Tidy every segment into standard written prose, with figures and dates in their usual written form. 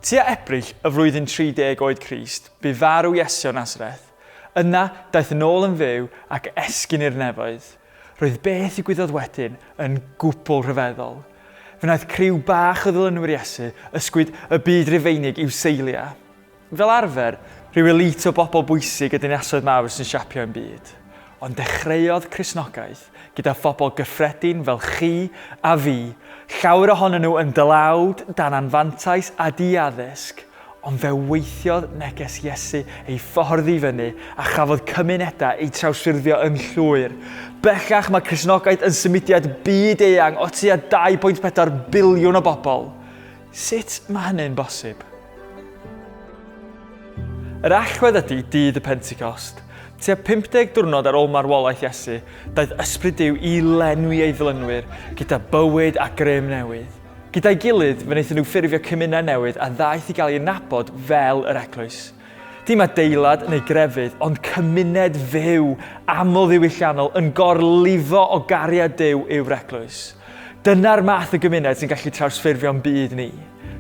Tua Ebrill y flwyddyn 30 oed Crist, bu farw Iesu o Nasareth. Yna, daeth yn ôl yn fyw ac esgyn i'r nefoedd. Roedd beth ddigwyddodd wedyn yn gwbl rhyfeddol. Fe wnaeth criw bach o ddilynwyr Iesu ysgwyd y byd Rufeinig i'w seiliau. Fel arfer, rhyw elite o bobl bwysig y dinasoedd mawr sy'n siapio ein byd. Ond dechreuodd Cristnogaeth gyda phobl gyffredin fel chi a fi, llawer ohonyn nhw yn dlawd, dan anfantais a di-addysg, ond fe weithiodd neges Iesu ei ffordd i fyny a chafodd cymunedau eu trawsffurfio yn llwyr. Bellach mae Cristnogaeth yn symudiad byd eang o tua 2.4 biliwn o bobl. Sut mae hynny'n bosib? Yr allwedd ydy dydd y Pentecost. Tua 50 diwrnod ar ôl marwolaeth Iesu, daeth Ysbryd Duw i lenwi ei ddilynwyr gyda bywyd a grym newydd. Gyda'i gilydd, fe wnaethon nhw ffurfio cymuned newydd a ddaeth i gael ei nabod fel yr Eglwys. Dim adeilad neu grefydd, ond cymuned fyw, aml-ddiwylliannol, yn gorlifo o gariad Duw yw'r Eglwys. Dyna'r math o gymuned sy'n gallu trawsffurfio'n byd ni.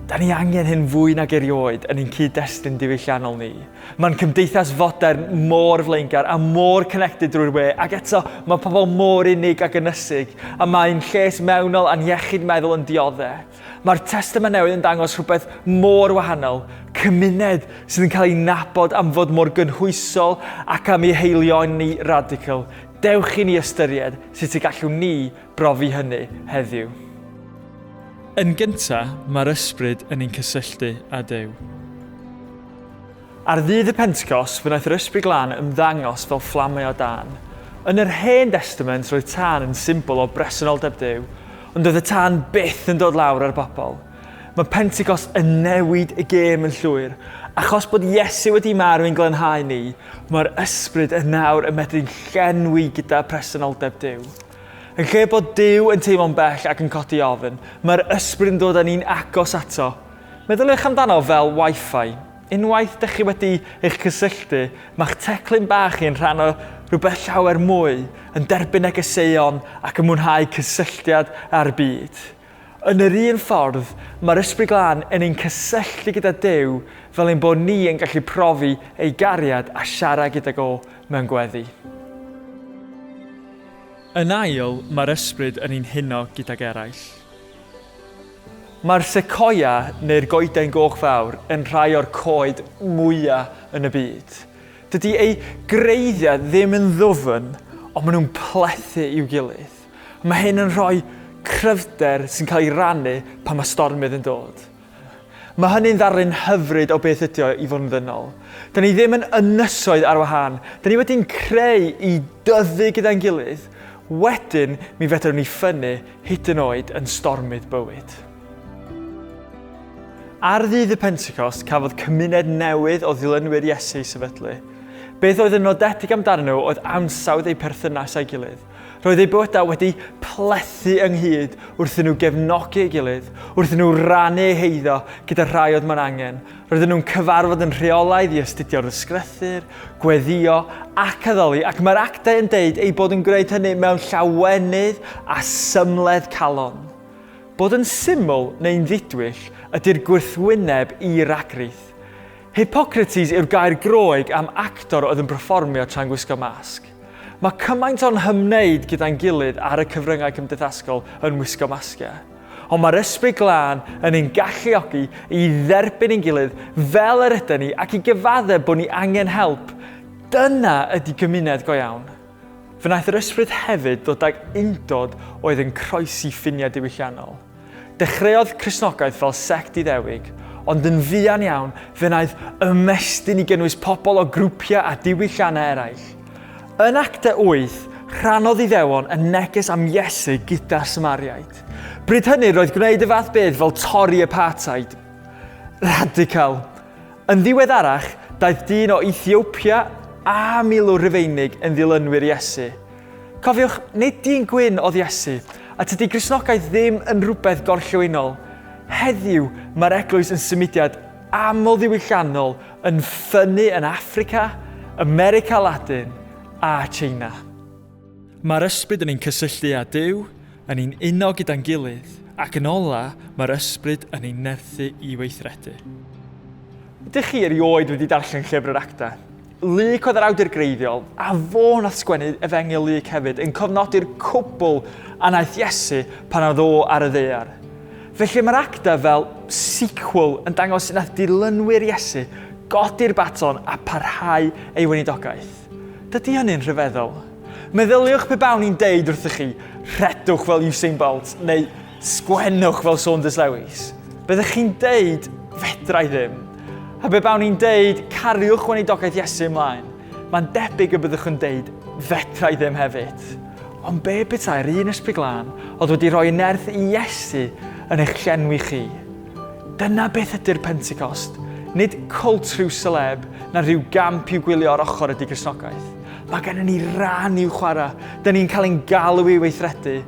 Da ni angen hyn fwy nag erioed yn ein cyd-destun diwylliannol ni. Mae'n cymdeithas fodern mor flaengar a mor connected drwy'r we, ac eto mae pobl mor unig ac ynysig, a mae'n lles mewnol a'n iechyd meddwl yn diodde'. Mae'r Testament Newydd yn dangos rhywbeth mor wahanol, cymuned sydd yn cael ei nabod am fod mor gynhwysol ac am ei haelioni radical. Dewch i ni ystyried sut y gallwn ni brofi hynny heddiw. Yn gyntaf, mae'r Ysbryd yn ein cysylltu â Duw. Ar ddydd y Pentecost, fe wnaeth yr Ysbryd Glân ymddangos fel fflamau o dân. Yn yr Hen Destament, roedd tân yn symbol o bresenoldeb Duw, ond doedd y tân byth yn dod lawr ar bobl. Mae Pentecost yn newid y gêm yn llwyr. Achos bod Iesu wedi marw i'n glanhau ni, mae'r Ysbryd yn nawr yn medru'n llenwi gyda presenoldeb Duw. Yn lle bod Duw yn teimlo'n bell ac yn codi ofn, mae'r Ysbryd yn dod â ni'n agos ato. Meddyliwch amdano fel Wi-Fi. Unwaith dych chi wedi eich cysylltu, mae'ch teclyn bach chi yn rhan o rhywbeth llawer mwy, yn derbyn negeseuon ac yn mwynhau cysylltiad â'r byd. Yn yr un ffordd, mae'r Ysbryd Glân yn ein cysylltu gyda Duw fel ein bod ni yn gallu profi ei gariad a siarad gydag o mewn gweddi. Yn ail, mae'r Ysbryd yn ein huno gydag eraill. Mae'r sequoia, neu'r goeden goch fawr, yn rhai o'r coed mwya yn y byd. Dydy eu gwreiddiau ddim yn ddwfn, ond maen nhw'n plethu i'w gilydd. Mae hyn yn rhoi cryfder sy'n cael ei rannu pan mae stormydd yn dod. Mae hynny'n ddarlun hyfryd o beth ydi o i fod yn ddynol. Da ni ddim yn ynysoedd ar wahân. Da ni wedi'n creu i dyfu gyda'n gilydd. Wedyn, mi fedrwn ni ffynnu hyd yn oed yn stormydd bywyd. Ar ddydd y Pentecost, cafodd cymuned newydd o ddilynwyr Iesu ei sefydlu. Beth oedd yn nodedig amdanyn nhw oedd ansawdd eu perthynas â'i gilydd. Roedd eu bywydau wedi plethu ynghyd wrth iddyn nhw gefnogi ei gilydd, wrth iddyn nhw rannu eu heiddo gyda'r rhai oedd mewn angen. Roedden nhw'n cyfarfod yn rheolaidd i astudio'r ysgrythur, gweddïo ac addoli, ac mae'r actau yn deud eu bod yn gwneud hynny mewn llawenydd a symledd calon. Bod yn syml neu'n ddidwyll ydy'r gwrthwyneb i ragrith. Hippocrates yw'r gair Groeg am actor oedd yn perfformio tra'n gwisgo masg. Mae cymaint o'n hymwneud gyda'n gilydd ar y cyfryngau cymdeithasgol yn wisgo masgiau. Ond mae'r Ysbryd Glân yn ein galluogi i dderbyn ein gilydd fel yr ydyn ni ac i gyfaddef bod ni angen help. Dyna ydy gymuned go iawn. Fe wnaeth yr Ysbryd hefyd ddod ag undod oedd yn croesi ffiniau diwylliannol. Dechreuodd Cristnogaeth fel sect Iddewig, ond yn fuan iawn fe wnaeth ymestyn i gynnwys pobl o grwpiau a diwylliannau eraill. Yn Actau 8, rhannodd Iddewon y neges am Iesu gyda Samariaid. Bryd hynny roedd gwneud y fath beth fel torri apartheid. Radical. Yn ddiweddarach, daeth dyn o Ethiopia a milwr Rufeinig yn ddilynwyr Iesu. Cofiwch, nid dyn gwyn oedd Iesu, a tydi Gristnogaeth ddim yn rhywbeth gorllewinol. Heddiw, mae'r eglwys yn symudiad amlddiwylliannol yn ffynnu yn Affrica, America Ladin a Tsieina. Mae'r Ysbryd yn ein cysylltu â Duw, yn ein uno gyda'n gilydd, ac yn ola, mae'r Ysbryd yn ein nerthu i weithredu. Ydych chi erioed wedi darllen Llyfr yr Actau? Luc oedd yr awdur greiddiol, a fo nath sgwennu Efengyl Luc hefyd, yn cofnodi'r cwbl a wnaeth Iesu pan oedd o ar y ddaear. Felly mae'r Actau fel sequel yn dangos sut nath dilynwyr Iesu godi'r baton a parhau ei weinidogaeth. Dydy hynny'n rhyfeddol? Meddyliwch pe bawn i'n deud wrthych chi, rhedwch fel Usain Bolt, neu sgwennwch fel Saunders Lewis. Byddech chi'n deud, fedra i ddim. A pe bawn i'n deud, cariwch weinidogaeth Iesu ymlaen, mae'n debyg y byddwch yn deud, fedra i ddim hefyd. Ond be petai'r un Ysbryd Glân oedd wedi rhoi nerth i Iesu yn eich llenwi chi? Dyna beth ydy'r Pentecost. Nid cwlt rhyw celeb na rhyw gamp i'w gwylio ar ochr ydy Gristnogaeth. Mae gennym ni ran i'w chwarae. Dyn ni'n cael ein galw i weithredu.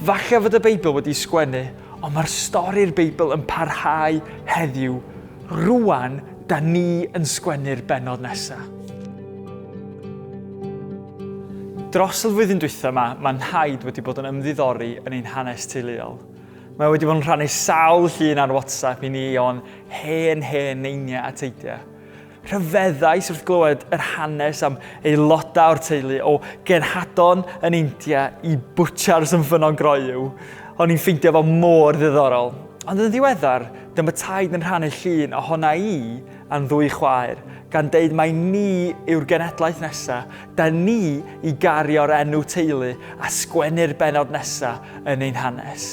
Falle fod y Beibl wedi sgwennu, ond mae'r stori'r Beibl yn parhau heddiw. Rwan, da ni yn sgwennu'r bennod nesaf. Dros y flwyddyn dwytha yma, mae nhaid wedi bod yn ymddiddori yn ein hanes teuluol. Mae wedi bod yn rhannu sawl llun ar WhatsApp i ni o'n hen, hen neiniau a teidiau. Rhyfeddais wrth glywed yr hanes am aelodau o'r teulu, o genhadon yn India i bwtsiars yn Ffynnon Groyw. O'n i'n ffeindio fo mor ddiddorol. Ond yn ddiweddar, dyma taid yn rhannu llun ohona i a'n ddwy chwaer, gan deud mai ni yw'r genedlaeth nesa, da ni i gario'r enw teulu a sgwennu'r bennod nesa yn ein hanes.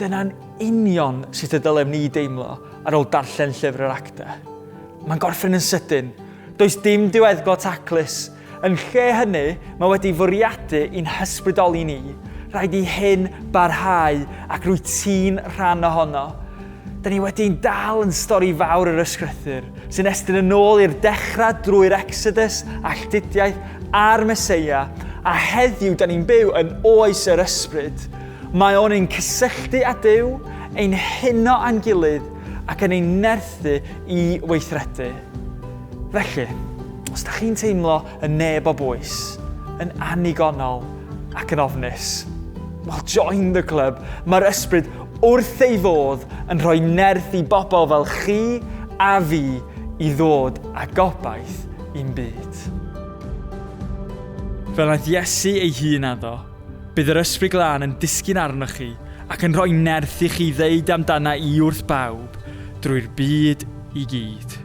Dyna'n union sut y dylem ni deimlo ar ôl darllen llyfr yr Actau. Mae'n gorffen yn sydyn. Does dim diweddglo taclus. Yn lle hynny, mae wedi fwriadu i'n hysbrydoli ni. Rhaid i hyn barhau ac rwyt ti'n rhan ohono. Da ni wedi'n dal yn stori fawr yr Ysgrythur, sy'n estyn yn ôl i'r dechrau drwy'r Exodus, alltudiaeth a'r Meseia, a heddiw da ni'n byw yn oes yr Ysbryd. Mae o'n ein cysylltu â Duw, ein huno â'n gilydd ac yn ein nerthu gallu i weithredu. Felly, os da chi'n teimlo yn neb o bwys, yn annigonol ac yn ofnus, well, join the club. Mae'r ysbryd wrth ei fodd yn rhoi nerth i bobl fel chi a fi i ddod â gobaith i'n byd. Fel wnaeth Iesu ei hun addo, Bydd yr Ysbryd Glân yn disgyn arnoch chi ac yn rhoi nerth i chi ddeud amdana i wrth bawb drwy'r byd i gyd.